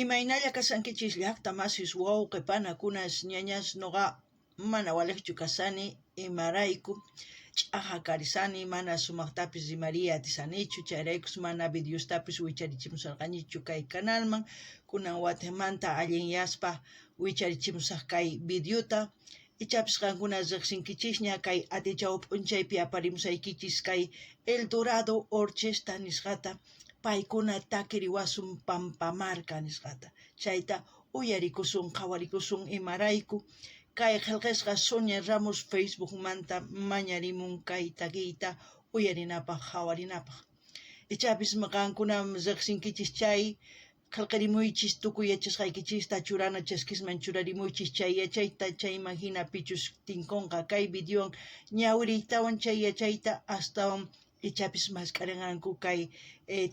Imaynalla kashankichis llaqta masis wawqe panakunas ñañas noqa mana walejchu kashani imarayku ch'aja karisani mana sumaqtapis rimariya atisanichu chayraykus mana videostapis wicharichimusharqanichu kay canalman kunan watejmanta allinyaspa wicharichimusaj kay videota ichapis qankuna riqsinkichisña kay atichaw p'unchaypi aparimusaykichis kay El Dorado Orchesta nisqata paykuna takiriwasun Pampamarca nisqata chayta uyarikusun qhawarikusun imarayku kay qhelqesqa Sonia Ramos Facebookmanta mañarimun kay takiyta uyarinapaj qhawarinapaj ichapis qankuna riqsinkichis chay qhelqarimuychis tukuy yachasqaykichista churana chaskisman churarimuychis chay yachayta chayman jina pichus tinkonqa kay videowan ñawiriytawan chay yachayta astawan ichapis mask'arinqanku kay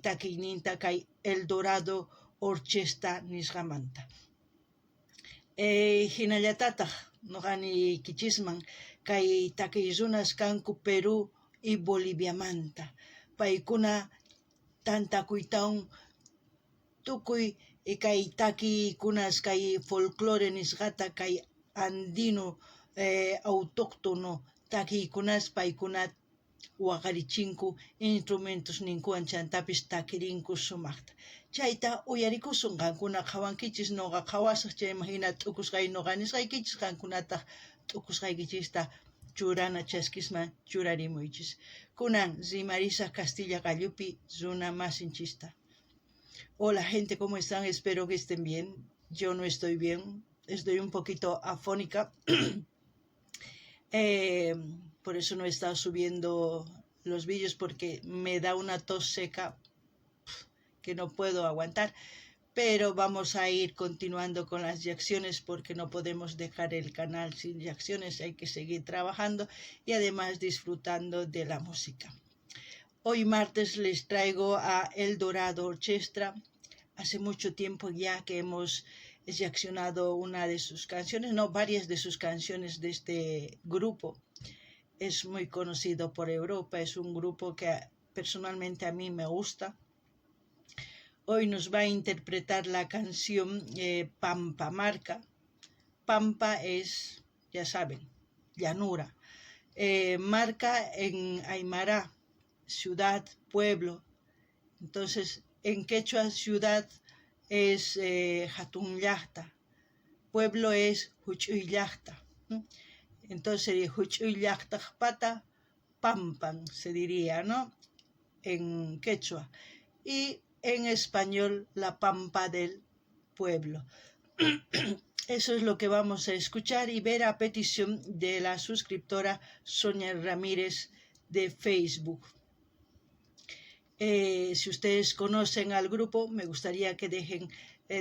takiyninta kay El Dorado Orchesta nisqamanta. Jinallatataj noqa niykichisman kay takiy runas kanku Perú y Boliviamanta paykuna tantakuytawan tukuy kay takiykunas kay folclore nisqata kay andino autóctono takiykunas paykuna waqarichinku instrumentosninkuwan chantapis takirinku sumajta. Chayta uyarikusun qankuna qhawankichis noqa qhawasaj chayman jina t'ukusqay noqa nisqaykichis qankunataj t'ukusqaykichista churana chaskisman churarimuychis. Kunan rimarisaj Castilla qallupi runa masinchista. Hola gente, ¿cómo están? Espero que estén bien. Yo no estoy bien, estoy un poquito afónica. Por eso no he estado subiendo los vídeos porque me da una tos seca que no puedo aguantar. Pero vamos a ir continuando con las reacciones porque no podemos dejar el canal sin reacciones, hay que seguir trabajando y además disfrutando de la música. Hoy martes les traigo a El Dorado Orchestra. Hace mucho tiempo ya que hemos reaccionado una de sus canciones, no, varias de sus canciones de este grupo. Es muy conocido por Europa, es un grupo que personalmente a mí me gusta. Hoy nos va a interpretar la canción Pampamarca. Pampa es, ya saben, llanura. Marca en aymara, ciudad, pueblo. Entonces, en quechua ciudad es jatun llajta, pueblo es juch'uy llajta. Entonces sería juch'uy llajtajpata pampan, se diría, ¿no? En quechua. Y en español, la pampa del pueblo. Eso es lo que vamos a escuchar y ver a petición de la suscriptora Sonia Ramírez de Facebook. Si ustedes conocen al grupo, me gustaría que dejen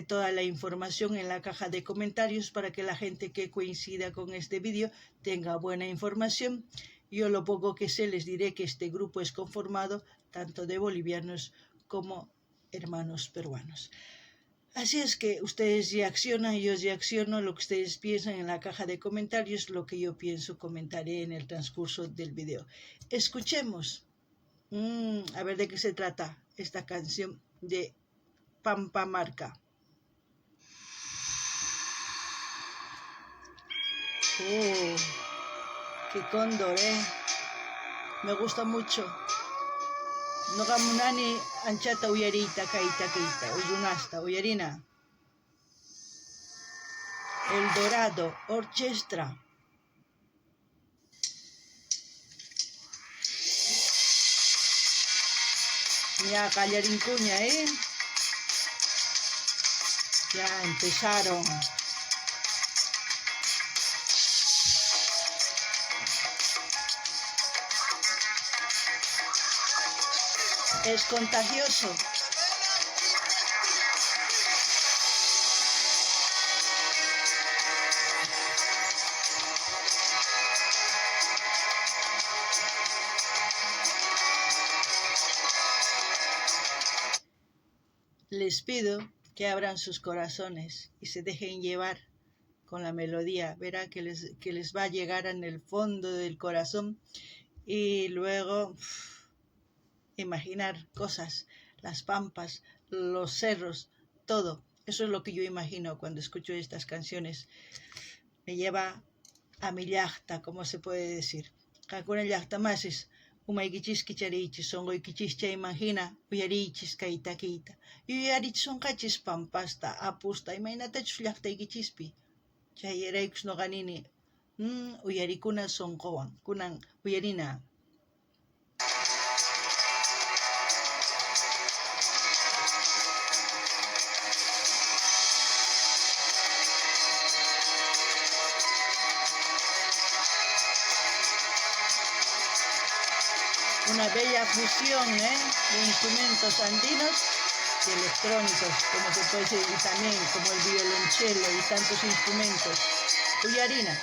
toda la información en la caja de comentarios para que la gente que coincida con este vídeo tenga buena información. Yo lo poco que sé les diré que este grupo es conformado tanto de bolivianos como hermanos peruanos. Así es que ustedes reaccionan, yo reacciono, lo que ustedes piensan en la caja de comentarios, lo que yo pienso comentaré en el transcurso del video. Escuchemos a ver de qué se trata esta canción de Pampamarca. Oh, qué cóndor, ¿eh? Me gusta mucho. Noqa munani anchata uyariyta kay takiyta, runasta, uyarina. El Dorado Orchestra. Ya qallarinkuña, ¿eh? Ya empezaron. Es contagioso. Les pido que abran sus corazones y se dejen llevar con la melodía. Verá que les va a llegar en el fondo del corazón y luego imaginar cosas, las pampas, los cerros, todo. Eso es lo que yo imagino cuando escucho estas canciones. Me lleva a mi llajta, como se puede decir. Qankuna llajtamasis, umaykichis kichariychis, sonqoykichis chayman hina uyariychis kay takiyta. Yuyarichisonqachis pampasta, apusta, imaynatachus llajtaykichispi. Chayraykus noqa nini, uyarikuna sonqowan, kunan uyarina. Una bella fusión, ¿eh?, de instrumentos andinos y electrónicos, como se puede decir, y también como el violonchelo y tantos instrumentos. Uyarina.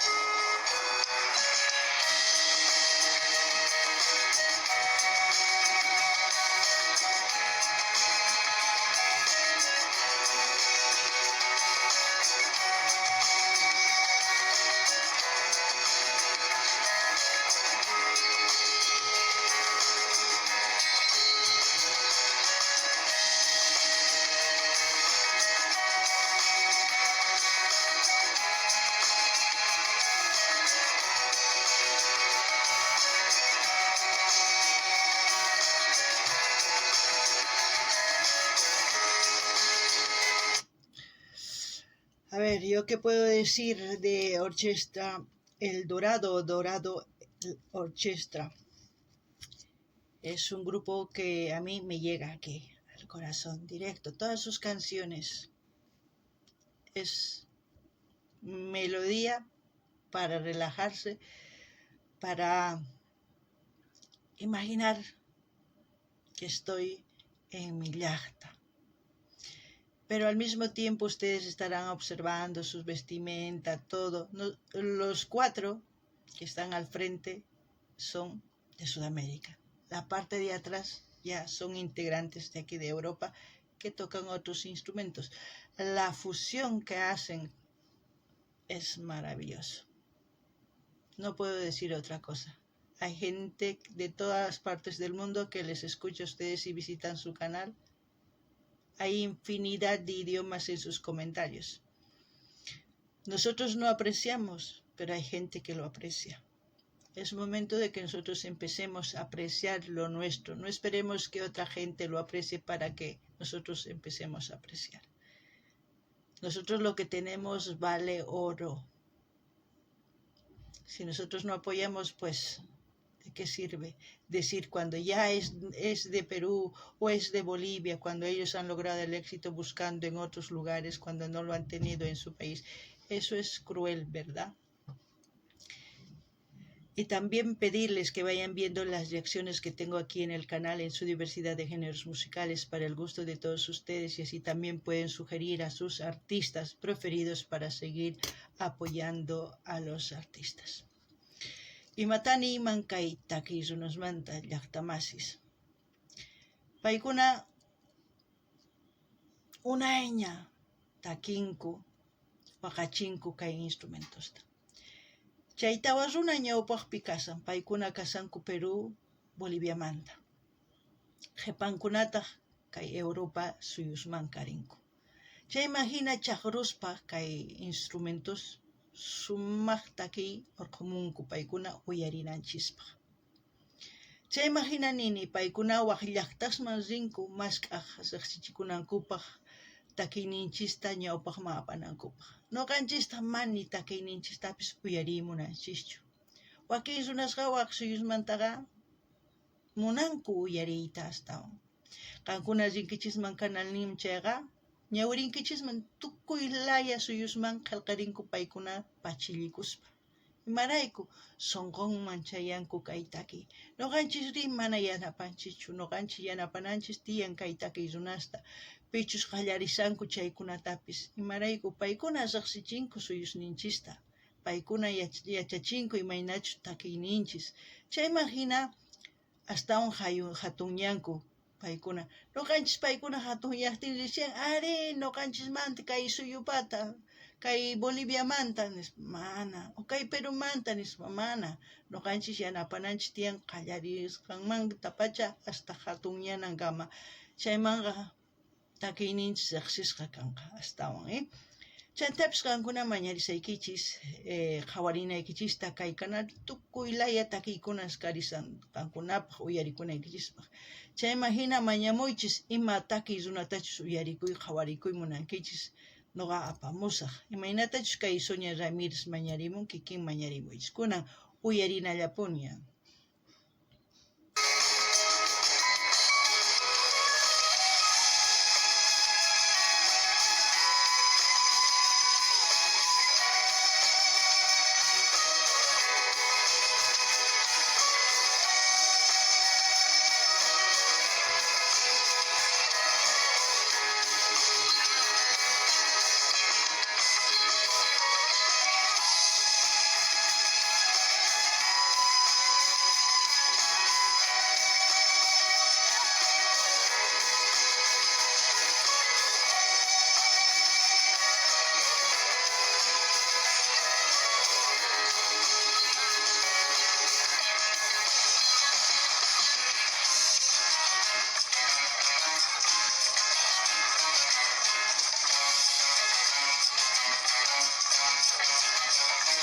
A ver, ¿yo qué puedo decir de Orchestra El Dorado, Dorado Orchestra? Es un grupo que a mí me llega aquí, al corazón, directo. Todas sus canciones es melodía para relajarse, para imaginar que estoy en mi llajta. Pero al mismo tiempo ustedes estarán observando sus vestimenta, todo. No, los cuatro que están al frente son de Sudamérica. La parte de atrás ya son integrantes de aquí de Europa que tocan otros instrumentos. La fusión que hacen es maravilloso. No puedo decir otra cosa. Hay gente de todas partes del mundo que les escucha a ustedes y visitan su canal. Hay infinidad de idiomas en sus comentarios. Nosotros no apreciamos, pero hay gente que lo aprecia. Es momento de que nosotros empecemos a apreciar lo nuestro. No esperemos que otra gente lo aprecie para que nosotros empecemos a apreciar. Nosotros lo que tenemos vale oro. Si nosotros no apoyamos, pues, ¿de qué sirve decir cuando ya es de Perú o es de Bolivia, cuando ellos han logrado el éxito buscando en otros lugares, cuando no lo han tenido en su país? Eso es cruel, ¿verdad? Y también pedirles que vayan viendo las reacciones que tengo aquí en el canal en su diversidad de géneros musicales para el gusto de todos ustedes, y así también pueden sugerir a sus artistas preferidos para seguir apoyando a los artistas. Imatani iman kay takiy runasmanta llajtamasis. Paykuna unayña takinku, waqachinku kay instrumentosta. Chay tawa runa ñawpaqpi kasan, paykuna kasanku Perú, Boliviamanta. Qhipankunataq kay Europa suyusman karinku. Chayman hina chaqruspa kay instrumentos sumaq takiy urqumunku paykuna uyarinanchispaq. Chayman hina nini paykuna waq llaqtasman rinku mask'aq riqsichikunankupaq takiyninchista ñawpaqman apanankupaq. Noqanchista mani takiyninchistapis uyariy munanchischu. Wakin runasqa waq suyusmantaqa munanku uyariyta astawan. Qankuna rinkichisman kanalninman chayqa ñawirinkichisman tukuy laya suyusman qhelqarinku paykuna pachillikuspa. Imarayku sonqonman chayanku kay takiy. Noqanchisri mana yanapanchischu, noqanchis yanapananchis tiyan kay takiy runasta, pichus qallarisanku chaykunatapis. Imarayku paykuna riqsichinku suyusninchista, paykuna yachachinku imaynachus takiyninchis. Chayman hina astawan hatunyanku paykuna. Noqanchis paykuna hatunyaqtin rician, ari noqanchismanta kay suyupata, kay Boliviamanta nispa, mana, o kay Perumanta nispa, mana. Noqanchis yanapananchis tiyan qallarisqanmantapacha hasta hatunyanankama. Chaymanqa Takiyninchis rejsisqa kanqa astawan. Chantapis qankuna mañarisaykichis qhawarinaykichista kay canal tukuy laya takiykunas karisan qankunapaj uyarikunaykichispaj. Chayman jina mañamuychis ima takiy runatachus uyarikuy qhawarikuy munankichis noqa apamusaj. Imaynatachus kay Sonia Ramírez mañarimun kikin mañarimuychis. Kunan uyarinallapuni.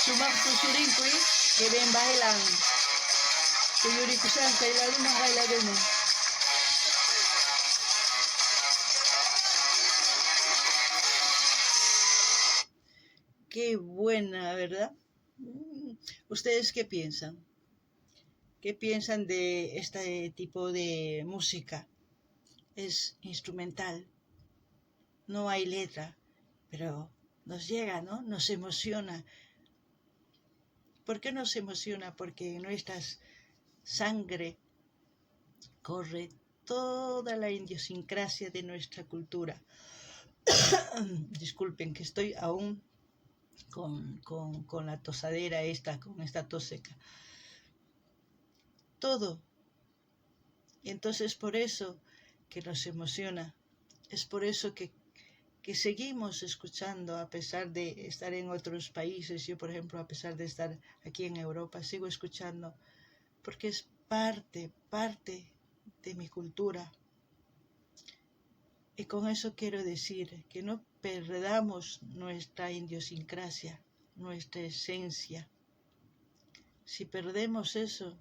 Sumaq tusurinku, que ven bailan. Kuyurikushan kay laduman kay laduman. Qué buena, ¿verdad? ¿Ustedes qué piensan? ¿Qué piensan de este tipo de música? Es instrumental, no hay letra, pero nos llega, ¿no? Nos emociona. ¿Por qué nos emociona? Porque en nuestra sangre corre toda la idiosincrasia de nuestra cultura. Disculpen que estoy aún con la tosadera esta, con esta tos seca. Todo. Y entonces por eso que nos emociona, es por eso que seguimos escuchando a pesar de estar en otros países. Yo, por ejemplo, a pesar de estar aquí en Europa, sigo escuchando porque es parte de mi cultura. Y con eso quiero decir que no perdamos nuestra idiosincrasia, nuestra esencia. Si perdemos eso,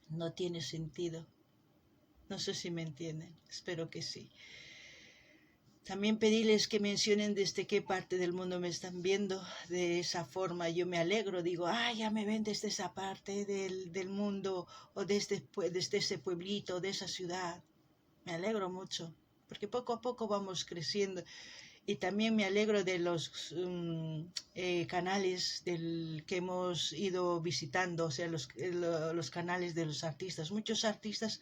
no tiene sentido. No sé si me entienden, espero que sí. También pedirles que mencionen desde qué parte del mundo me están viendo. De esa forma yo me alegro, digo, ah, ya me ven desde esa parte del mundo o desde ese pueblito, de esa ciudad. Me alegro mucho, porque poco a poco vamos creciendo. Y también me alegro de los canales que hemos ido visitando, o sea, los canales de los artistas. Muchos artistas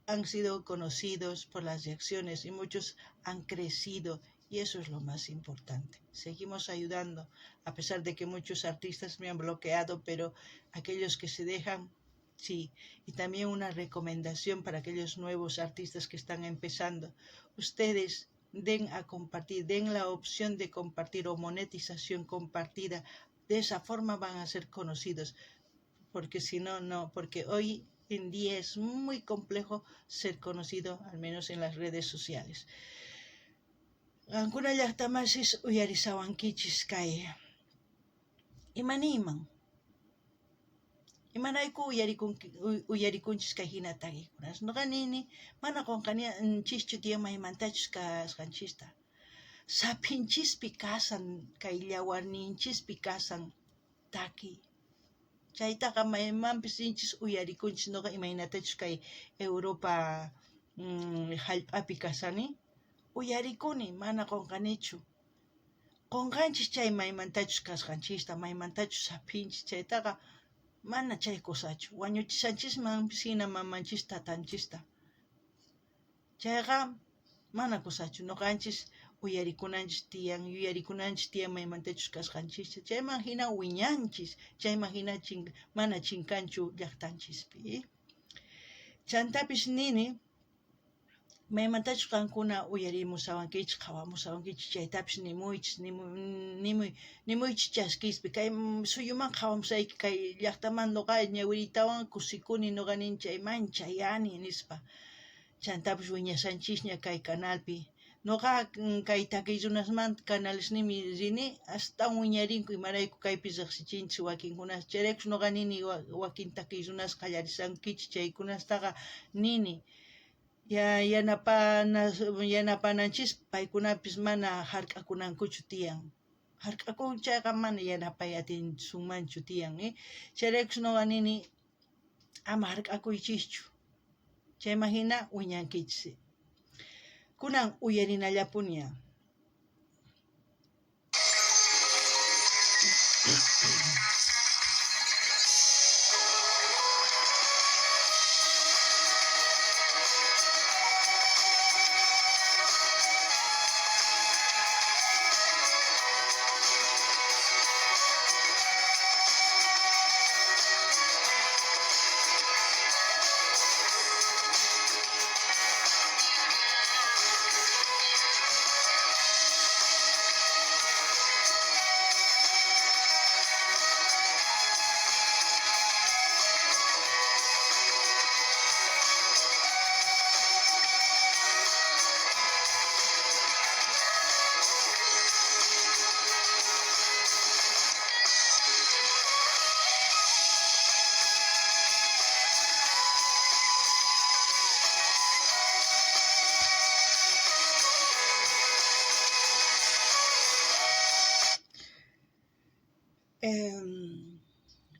han sido conocidos por las reacciones y muchos han crecido, y eso es lo más importante. Seguimos ayudando, a pesar de que muchos artistas me han bloqueado, pero aquellos que se dejan, sí. Y también una recomendación para aquellos nuevos artistas que están empezando. Ustedes den a compartir, den la opción de compartir o monetización compartida. De esa forma van a ser conocidos, porque si no, no, porque hoy en día es muy complejo ser conocido, al menos en las redes sociales. Qankuna llaqtamasis uyarisawankichis kay. Imaniman. Imarayku uyarikunchis kay hina takiykunas. Noqa nini mana qonqanchischu tiyan maymantachus kasqanchista. Saphinchispi kasan, kay llawarninchispi kasan takiy. Chaytaqa maymanpis rinchis uyarikunchis. Noqa imaynatachus kay Europa hallp'api kasani, uyarikuni, mana qonqanichu. Qonqanchis chay maymantachus kasqanchista, maymantachus saphinchis, chaytaqa mana chay cosachu. Wañuchishanchismanpis hina mamanchista, tatanchista. Chayqa mana cosachu. Noqanchis uyarikunanchis tiyan, yuyarikunanchis tiyan maymantachus kasqanchista. Chayman hina wiñanchis, chayman hina mana chinkanchu llaqtanchispi. Chantapis nini, maymantachus qankuna uyarimusawankichis, qhawamusawankichis, chaytapis nimuychis, nimuychis chaskispi. Kay suyuman qhawamusayki, kay llaqtaman noqa ñawiritawan kusikuni, noqa nin chayman chayani nispa. Chantapis wiñashanchisña kay canalpi. Noqa kay takiy runasmanta canalesniymi rini astawan wiñarinku imarayku kaypi riqsichinchis wakinkunas. Chayraykus noqa nini wakin takiy runas qallarishankichis chaykunastaqa nini yanapananchis paykunapis mana hark'akunankuchu tiyan. Hark'akun chayqa mana yanapay atinsunmanchu tiyan. Chayraykus noqa nini ama hark'akuychischu. Chayman hina wiñankichis. Kunan uyarinallapunia.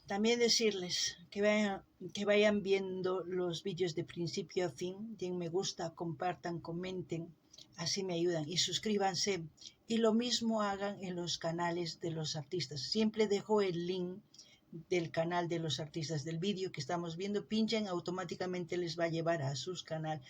También decirles que vayan viendo los vídeos de principio a fin, den me gusta, compartan, comenten, así me ayudan y suscríbanse. Y lo mismo hagan en los canales de los artistas. Siempre dejo el link del canal de los artistas del vídeo que estamos viendo, pinchen, automáticamente les va a llevar a sus canal.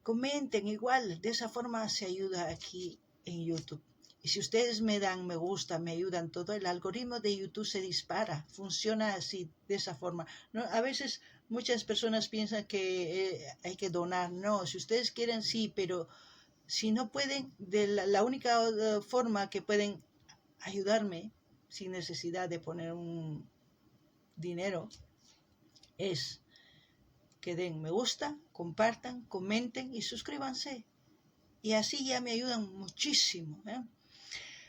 Comenten igual, de esa forma se ayuda aquí en YouTube. Y si ustedes me dan me gusta, me ayudan todo, el algoritmo de YouTube se dispara, funciona así, de esa forma. No, a veces muchas personas piensan que hay que donar. No, si ustedes quieren, sí, pero si no pueden, de la única forma que pueden ayudarme, sin necesidad de poner un dinero, es que den me gusta, compartan, comenten y suscríbanse. Y así ya me ayudan muchísimo, ¿eh?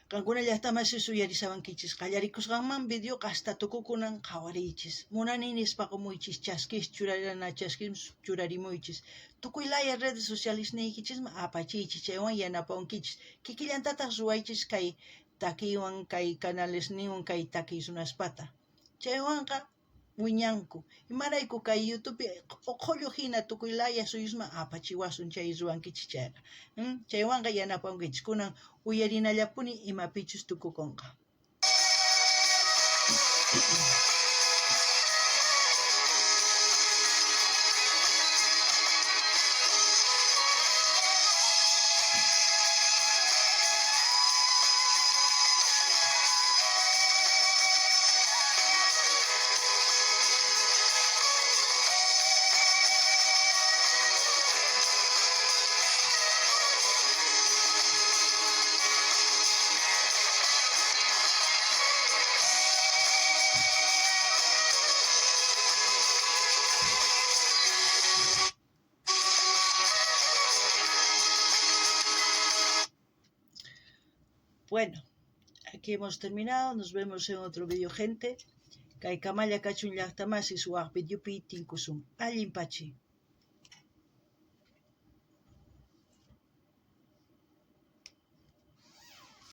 Qankuna llaqtamasis uyarisawankichis qallarikusqanman videoqa hasta tukukunan qhawariychis. Munani nispa qumuychis chaskis churarana chaskis churarimuychis. Tukuy laya redes sociales niykichisman apachiychis chaywan yanapawankichis. Kikillantataq ruwaychis kay takiywan kay canalesninwan kay takiy runaspata. Chaywanqa wiñanku. Imarayku kay YouTubepi uqhullu hina tukuy laya suyusman apachiwasun chay ruwankichis chayqa. Chaywanqa yanapawankichis. Kunan uyarinallapuni imapichus tukukunqa. Bueno, aquí hemos terminado. Nos vemos en otro vídeo, gente. Kay kamalla kachun llaqtamasis waq videopi tinkusun. Allin pachi.